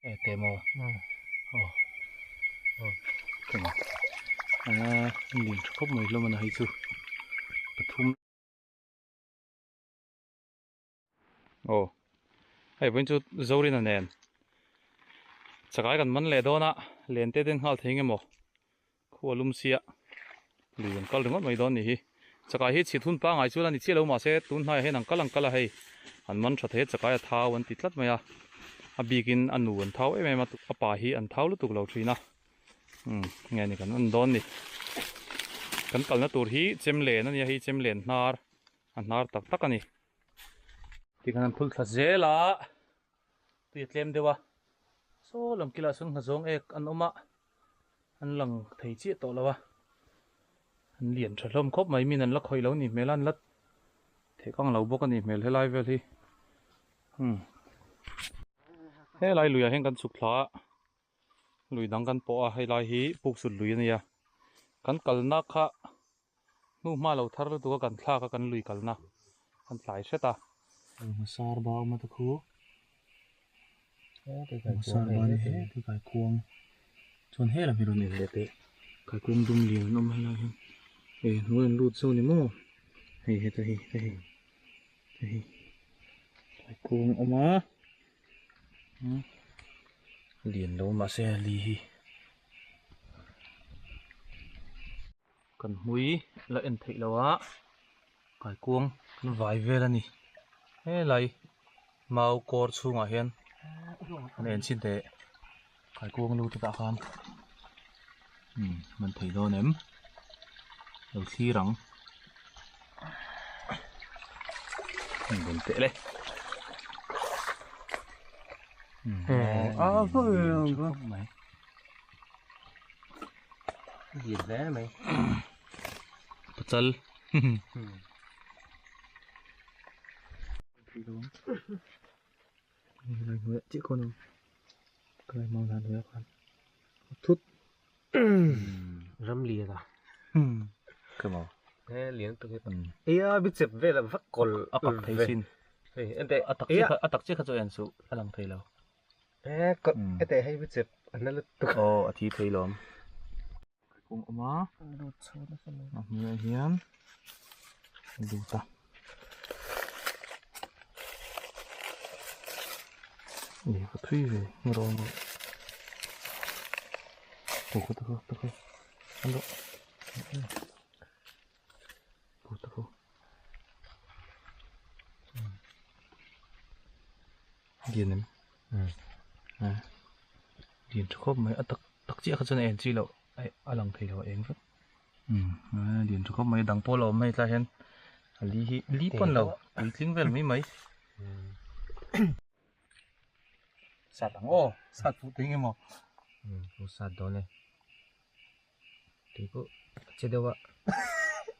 E te maw aw aw a lian tha khawp mai hlawm a na hei chu pathum aw hei vawiin chu Zorina nen chakai kan man leh dawn a len te den nghal thei nge maw Khu a lum sia, lui an kal ringawt mai dawn nih hi. Chakai hi chhit hun pangai chuan a ni chiah lo mahse tun hnaiah hian an kal ang kal a hei an man tha thei a chakai a thau an ti tlat mai a, a bikin a nu an thau em em a, a pa hi an thau lutuk lo thin a, umm nge ni kan en dawn ni. Kan kalna tur hi chemlen a nia hei chemlen hnar a hnar tak tak a ni. Tikhan an phul thla zel a. Tui a tlem deuh a, saw lam kilah sawn nghazawng ek an awm a, an lang thei chiah tawh lo a, an lian tha hlawm khawp mai, min an la khawih lo a nih hmel a, an la theh kang lo bawk a nih hmel helai vel hi umm helai luiah hian kan chhuk thla a, lui dang kan pawh a, helai hi puk sut lui a nia, kan kalna kha hnu hma lo thar lutuk a kan thlak a kan lui kalna kan tlai hret a. Hmasar ba awm a ta khu hmasar ba ni he ti kai kuang chuan he lam hi rawn en leh teh kai kuang dum lian an awm a helai hian e hnuai an lut zo ni maw hei heta hi heta hi heta hi kai kuang awm a lian lo mahse li hi. Kan hmui la en theih loh a kaikuang kan vai vel a ni helai mau kawr chhungah hian an en chin teh kaikuang lu te tah khan umm man thei dawn em lo thlir ang rawn teh le umm mai. Lian hle mai. Pachal. Thut. Ram lian a. Come on. He lian tak hi. Eia bi chep vel a vak kol. A pak thei sin. Hei ente. A tak chi kha a tak chi kha chu en su a lang thei lo. Eh ka ete hei bi chep a na lutuk. Aw a thi thei lawm. Kung awm a. Lut chho nasa mai. A hnuaiah hian a lut a. Ih ka thui ve rawng aw ka takho takho an rawh aw takho Lian em lian tha khawp mai a tak tak chiah kha chuan a en chi loh a lang thei lo a eng vek lian tha khawp mai dang pawh a awm hei tlai hian a li hi li pawn lo puitling vel mai mai sat ang aw sat fuh thei nge maw sat dawn e tui pawh a che deuh a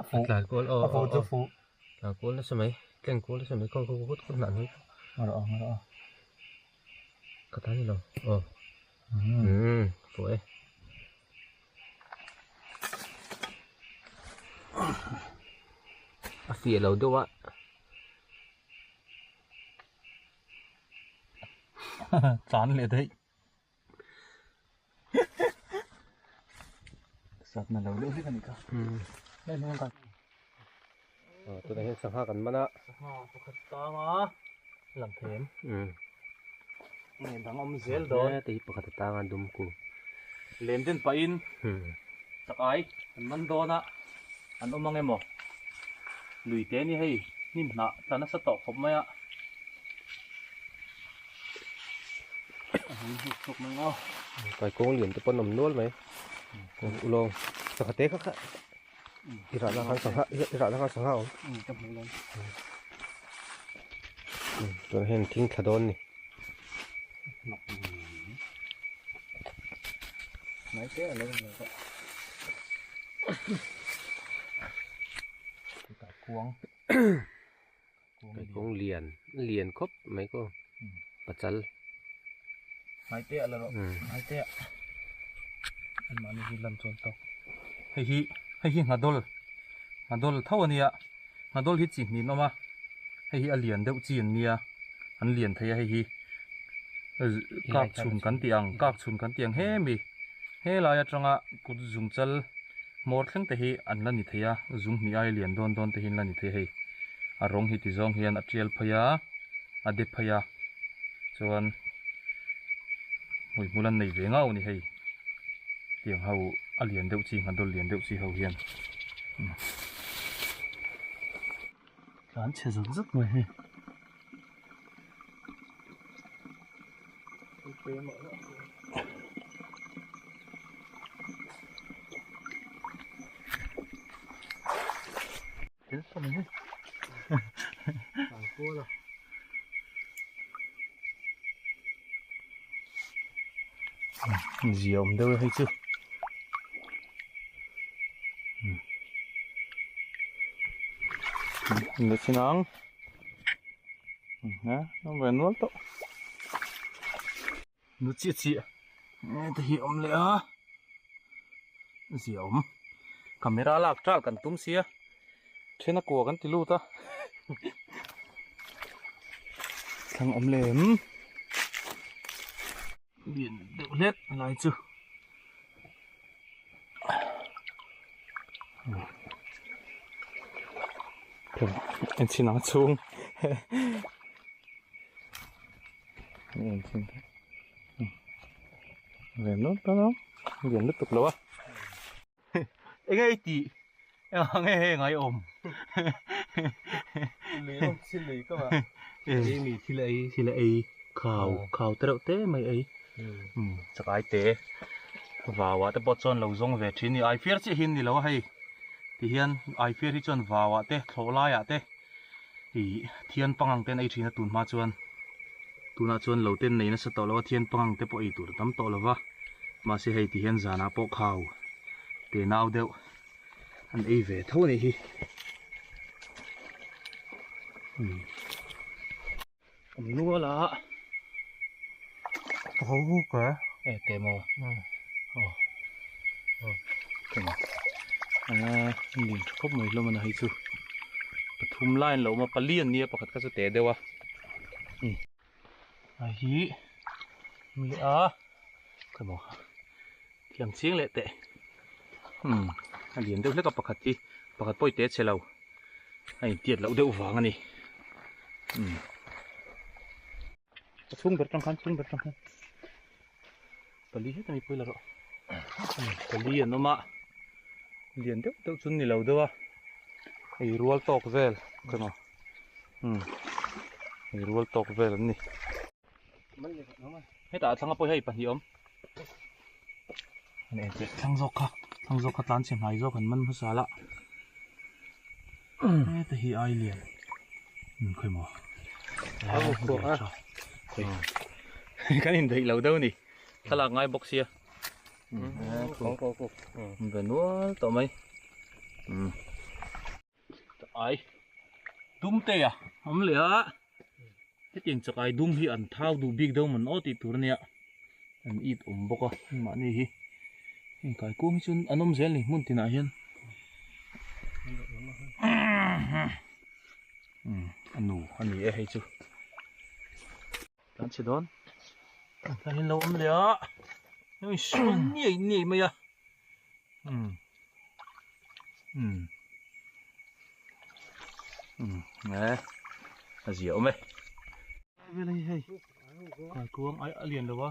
a tlan kual aw a fuh chu fuh tlan kual nasa mai tlen kual nasa mai khaw khaw khaw khaw hnah hnuai a rawh ang a rawh ang ka tan ni lo aw umm fuh e a fiah lo deuh a tlan leh daih Satna lo deuh hlek a nih kha. Hei hmang kan. Aw tunah hian sangha kan man a. Sangha pakhat tang a lang thei em? Nge dang awm zel dawn. He te hi pakhat a tang a dum ku. Len den pahin chakai an man dawn a an awm ang emaw lui te ni hei hnim hnah tla nasa tawh khawp mai a. Kaikawng lian te pawn awm nual mai ulawng sangha te kha kha i rahna khan sangha i rahna khan sangha awm tunah hian thing thla dawn ni Kaikawng lian lian khawp mai ko pachal hmai te ah la rawh hmai te ah anmahni hi lan chuan tawk hei hi hei hi nghadol nghadol tho a nia nghadol hi chi hnin awm a hei hi a lian deuh chi an nia an lian thei a hei hi Kak chhun kan tih ang kak chhun kan tih ang hemi helai atanga kut zung chal hmawr thleng te hi an la ni thei a zung hnih ai lian dawn dawn te hi an la ni thei a hei a rawng hi ti zawng hian a tial phei a a de phei a chuan hmuihmul an nei ve ngau a ni hei tiang ho a lian deuh chi nghadul lian deuh chi ho hian. Tlan chhe zat zat mai hei. Zia awm deuh e hei chu. Ni chin ang. Ha, awm ve nual tawh. Nu chiah chiah te hi awm leh a. Zia awm. Camera lak ṭal kan tum sia. Then a kua kan ti lut a. Thlang awm lem. Lian deuh hlek lai chu. En chhin ang chhung en chhin ve nual ta lo lian lutuk lo a enge i tih eng nge heng ai awm lui awm thil lui ka mah ei mi thil ei thil ei khau khau te reuh te mai ei chakai te vau ah te pawh chuan lo zawng ve thin a ni ai fiar chiah hi an ni lo a hei ti hian ai fiar hi chuan vau ah te thlawh lai ah te ih thian pangang te an ei thin a tun hma chuan tunah chuan lo te an nei nasa tawh lo a thian pangang te pawh ei tur a tam tawh lo va mahse hei ti hian zanah pawh khau te nau deuh an ei ve tho a nih hi. Awm nual a. Ho hu ka. E te maw. Aw. Anga lian tha khawp mai hlawm a na hei chu. Pathum lai an lo awm a pali an nia pakhat kha chu te deuh a. A hi awm leh a. Khaw maw. Thiam chiang leh teh. Umm a lian deuh hlek a pakhat hi pakhat pawh i te chhe lo a intiat loh deuh vang a ni umm a chhung ber tang khan chhung ber tang khan pali het a mi pawi la rawh pali an awm a lian deuh deuh chu an ni lo deuh a ei rual tawk vel ka maw umm ei rual tawk vel an ni. Hetah a thlang a pawi hei pahnih awm. An en teh thlang zawk kha thlang zawk kha tlan chhe hnai zawk an man hmasa la. Heta hi ai lian. Um khawi maw. Kan indaih lo deuh a ni. Thlalak ngai bawk sia. Ve nual tawh mai. Ai dum te a awm leh a hetiang chak ai dum hi an thau duh bik deuh mawn aw tih tur ania an it awm bawk a mahni hi heng kai kuang hi chuan an awm zel a ni hmun tinah hian a nu a ni e hei chu tlan chhe dawn tlan hian lo awm leh a niai niai mai a. Um um um nge a zia awm e vel hei hei kai kuang ai a lian lo a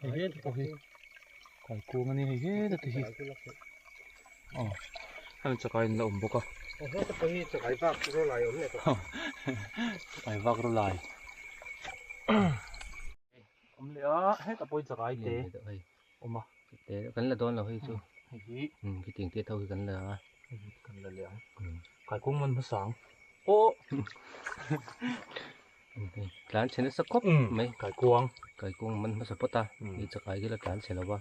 hei he te pawh hi kai kuang ani hei he te hi aw hemi chakai in la awm bawk a he te pawh hi chakai vak ro lai awm leh tawh chakai vak ro lai awm leh a heta pawh hi chakai te awm a Te kan la dawn lo hei chu. Hei hi. Um khitiang te tho hi kan la a. Hei hi kan la leh ang. Kaikung man hmasa ang. Aw. Tlan chhe nasa khawp mai. Kaikuang. Kaikuang man hmasa phawt a. Hei chakai hi la tlan chhe lo va.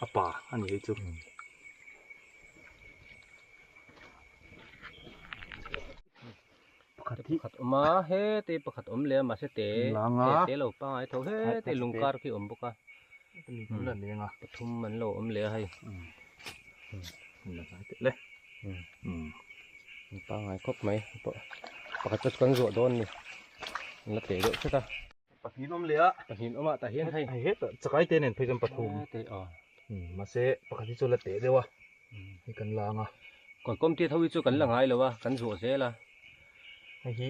A pa a ni hei chu. Pakhat hi pakhat awm a hete pakhat awm leh a mahse te te lo pangai tho hete lungkar khi awm bawk a pathum an lo awm leh a hei pangai khawp mai pakhat chu kan zuah dawn a ni an la teh deuh hret a. Pahnih an awm leh a. Pahnih an awm a tah hian hei. Hei hetah chakai te nen phei chuan pathum. Te aw. Mahse pakhat hi chu la teh deuh a. Hei kan la ang a. Kawlkawm tia tho hi chu kan la ngai lo a, kan zuah zel a. Hei hi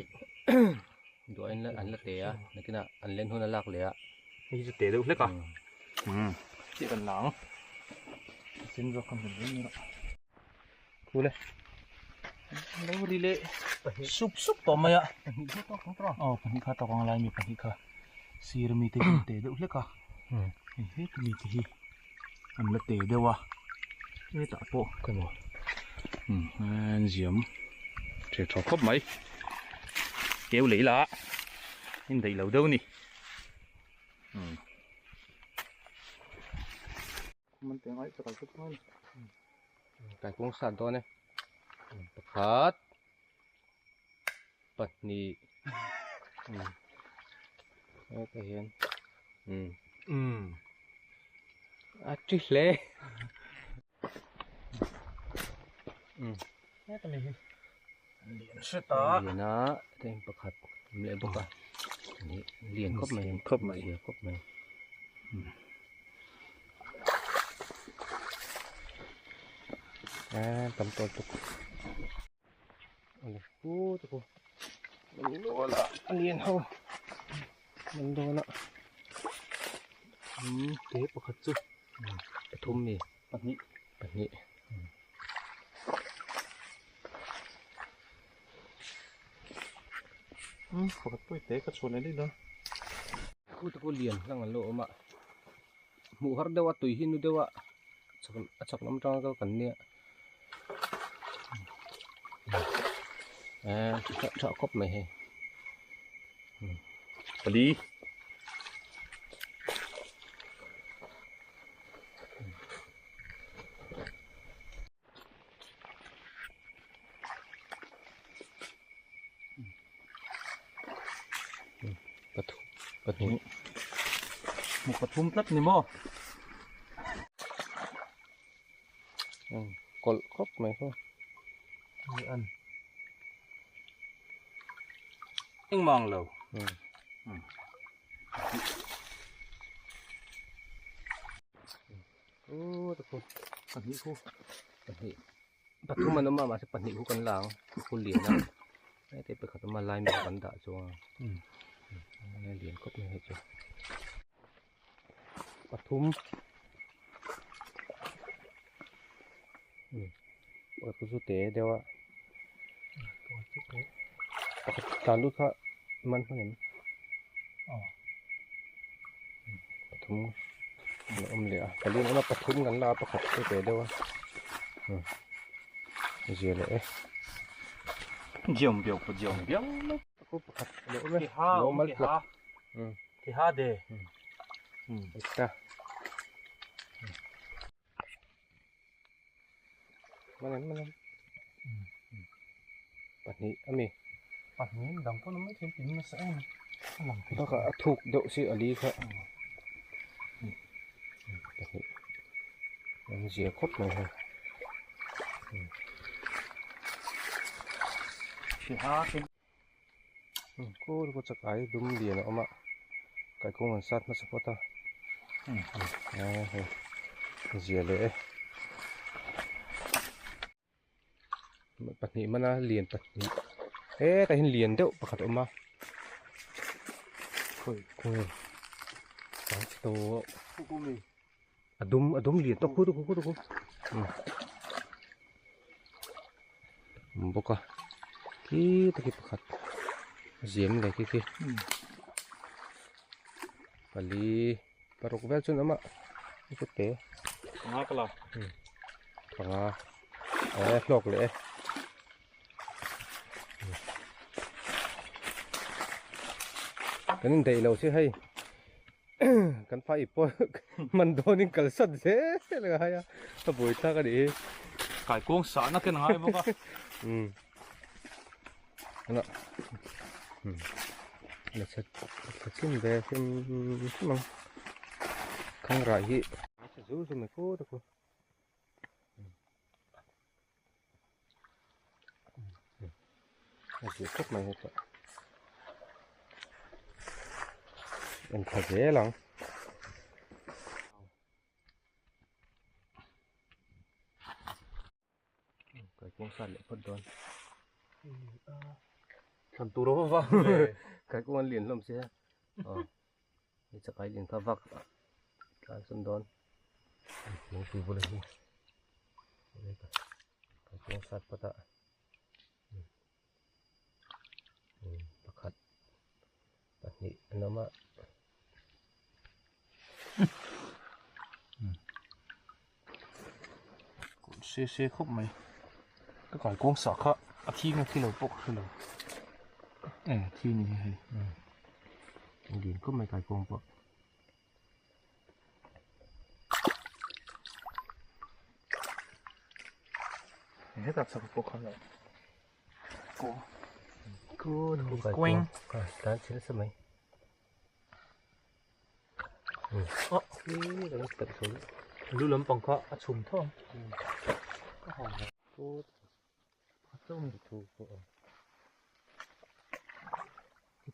duain an la teh a, nakinah an len hun a lak leh a. Hei hi chu teh deuh hlek a. Chiah kan la ang. Sen zawk kha hmu mai rawh. Thu le. Lo ri leh sup sup tawh mai a. Pahnih kha tawk ang tawh. Aw pahnih kha tawk ang lai mi pahnih kha. Sir mi te hi an teh deuh hlek a. Hei het mi te hi an la teh deuh a. Hetah pawh ka maw. An ziam tha tha khawp mai. Keu lei la in daih lo deuh a ni. Kaikung sat dawn e pakhat pahnih hetah hian a ti hle lian a heng pakhat awm leh bawk a lian khawp mai khawp mai lian khawp mai a tam tawh tuk ani pu te khu an dawn a a lian ho an dawn a te pakhat chu pathum ni pahnih pahnih pakhat pawh i te ka chhuah leh daih dawn khu te pawh lian hlang an lo awm a hmuh har deuh a tui hi nu deuh a a chak lam atanga kal kan nia eh tha tha khawp mai hei pali Pathum pahnih hmu pathum tlat ni maw kawlh khawp mai khaw ni an engmang lo pahnih khu pahnih pathum an awm a mahse pahnih khu kan la ang khu lian a hete pakhat awm a lai mek kan dah chuang a lian khawp mai hei chu pathum pakhat chu te deuh a pakhat tlan lut kha man hman em pathum an awm leh a pali an awm a pathum kan la a pakhat chu te deuh a zia leh e jiam biau pawh jiam biau khu pakhat a lo awm e a lo awm al hlawk ki ha de ta man em man em pahnih a mi pahnih dang pawh mai thei tin nasa em a lang thei bakah a thuk deuh si a li kha pahnih an zia khawp mai hei ki ha ki khaw khaw chakai dum lian a awm a kaikung an sat hmasa phawt a hei zia leh e pahnih mana lian pahnih hetah hian lian deuh pakhat a awm a khawi khawi a dum a dum lian tawk khu khu khu khu awm bawk a khi te khi pakhat ziam leh khi khi pali paruk vel chuan awm a chu te panga ka la panga eh hlawk leh e kan indaih lo si hei kan fa ip pawh man dawnin kal sat zel a ngai a a buai thlak a nih hi kaikuang sahna ken a ngai bawk a ana la chhe chhe chhin ve hrim hrim ang khang rah hi a chhe zu zu mai khawt a khu a zir khawp mai hetah. En thla zel ang. Kaikuang sat leh phawt dawn. Thlan tur a va vang ve. Kaikuang an lian hlawm sia. Aw. Hei chakai lian kha vak tlan sawn dawn. Lungpui bula hi. Kaikuang sat phawt a. Pakhat pahnih an awm a. Se se khawp mai ka kai kawng sah kha a thi nge thi lo pawh ka hre lo e thi ni hi hei lian khawp mai kai kawng pawh hetah chak pawh kha lo Queen tlan chhe nasa mai lu lampang kha a chhum tho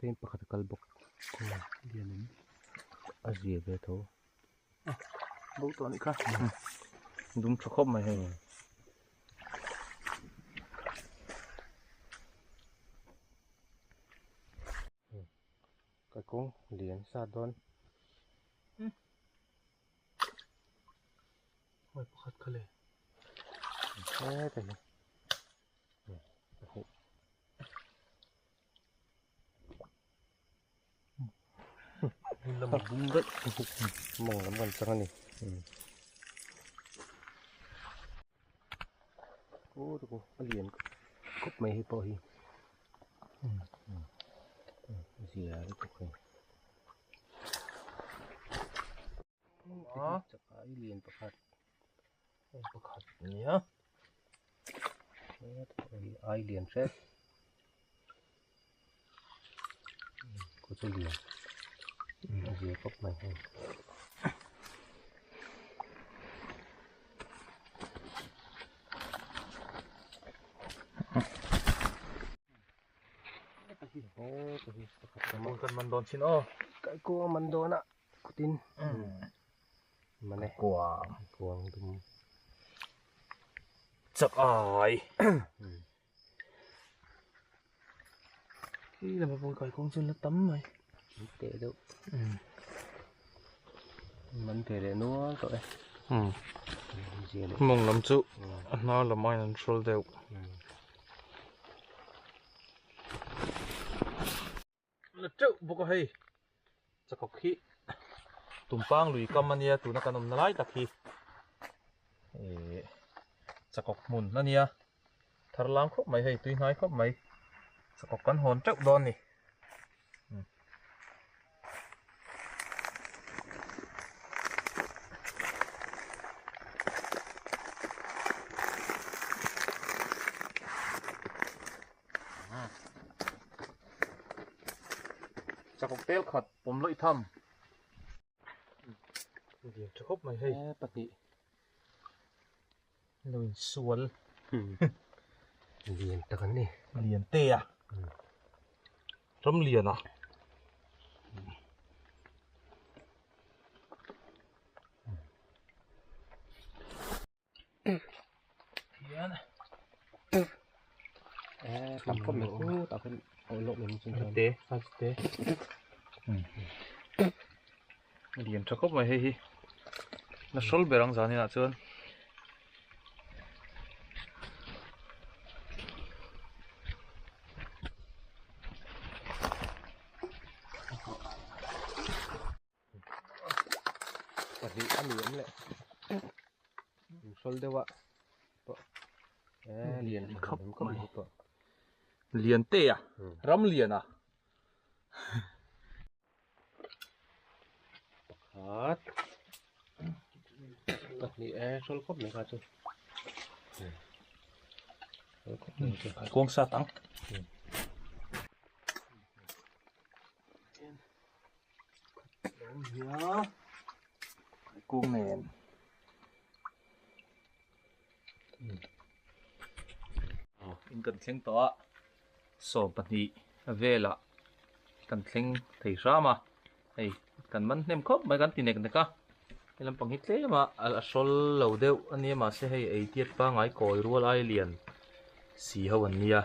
ang pakhat a kal bawk a zia ve tho bo tawh anih kha dum tha khawp mai hei. Ka kawng lian sa dawn. Hmai pakhat kha le. Heta hi. Lam a bum daih. Mawng lam kan chang a ni. A lian khawp mai hei pawh hi. Zia lutuk hei. Chakai lian pakhat. Pakhat nia. Ai lian hret. Khu chu lian. A zia khawp mai hei. Kan man dawn chin aw. Kai kuang man dawn a kutin. Man e. Kuang. Kuang dum. Chak ai. Khi là một kai kuang chu la tam mai. Teh deuh. Man ve leh nual tawh e. Zia leh. Mawng lam chu a hnar lam aiin an hrawl deuh. La teuh bawk a hei chakawk hi tumpang lui kam ania tuna kan awmna lai tak hi ihh chakawk hmun ania thar lam khawp mai hei tui hnai khawp mai chakawk kan hawn teuh dawn a ni. Chakawk tel khat pawm lawih tham. Lian tha khawp mai hei. Pahnih. Lo insual. Lian tak an ni. Lian te a. Ram lian a. Hian tam khawp mai khu tah khan awh lawk mai chung chuan te a te lian tha khawp mai hei hi la hrawl ber ang zan inah chuan Pahnih a ni awm leh in hrawl deuh a pawh eh lian khawp khawp mai pawh lian te a ram lian a pakhat pahnih eh hrawl khawp mai kha chu hrawl khawp mai chu kawng sat ang. Kung nen in kan thleng tawh a 12 velah kan thleng thei hram a hei. kan man hnem khawp mai kan ti nek nek a he lampang hi tlem a a hrawl lo deuh a nia mahse hei ei tiat pangai kawi rual ai lian si ho an nia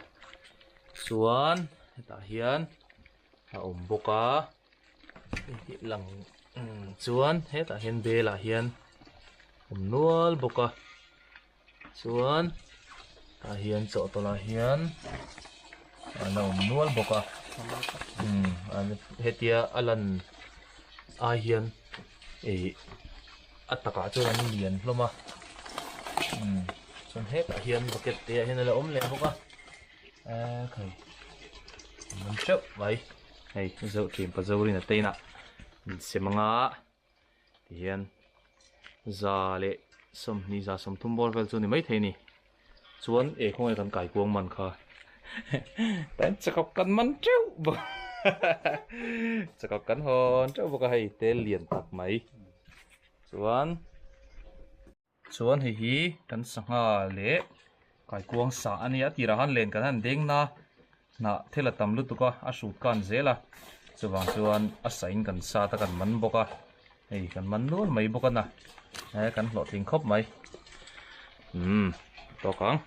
chuan hetah hian a awm bawk a hei hi lang chuan hetah hian bel ah hian awm nual bawk a. Chuan tah hian chawhtawlh ah hian a la awm nual bawk a umm hetia a lan ai hian ih a takah chuan an lian hlawm a umm chuan hetah hian bucket te ah hian a la awm leh bawk a eee khai an awm teuh mai hei zauh thin pa Zorina te inah min sem anga. Tihian za leh sawmhnih za sawmthum bawr vel chu ni maithei a ni. Chuan eh khawnge kan kaikuang man kha tain chakawk kan man teuh bawk chakawk kan hawn teuh bawk a hei tel lian tak mai chuan. Chuan hei hi kan sangha leh kaikuang sah a nia tirah khan len kan han deng na hnah thil a tam lutuk a a hrut kan zel a chuvang chuan a sah in kan sat a kan man bawk a hei kan man nual mai bawk a na he kan hlawhtling khawp mai umm tawk ang.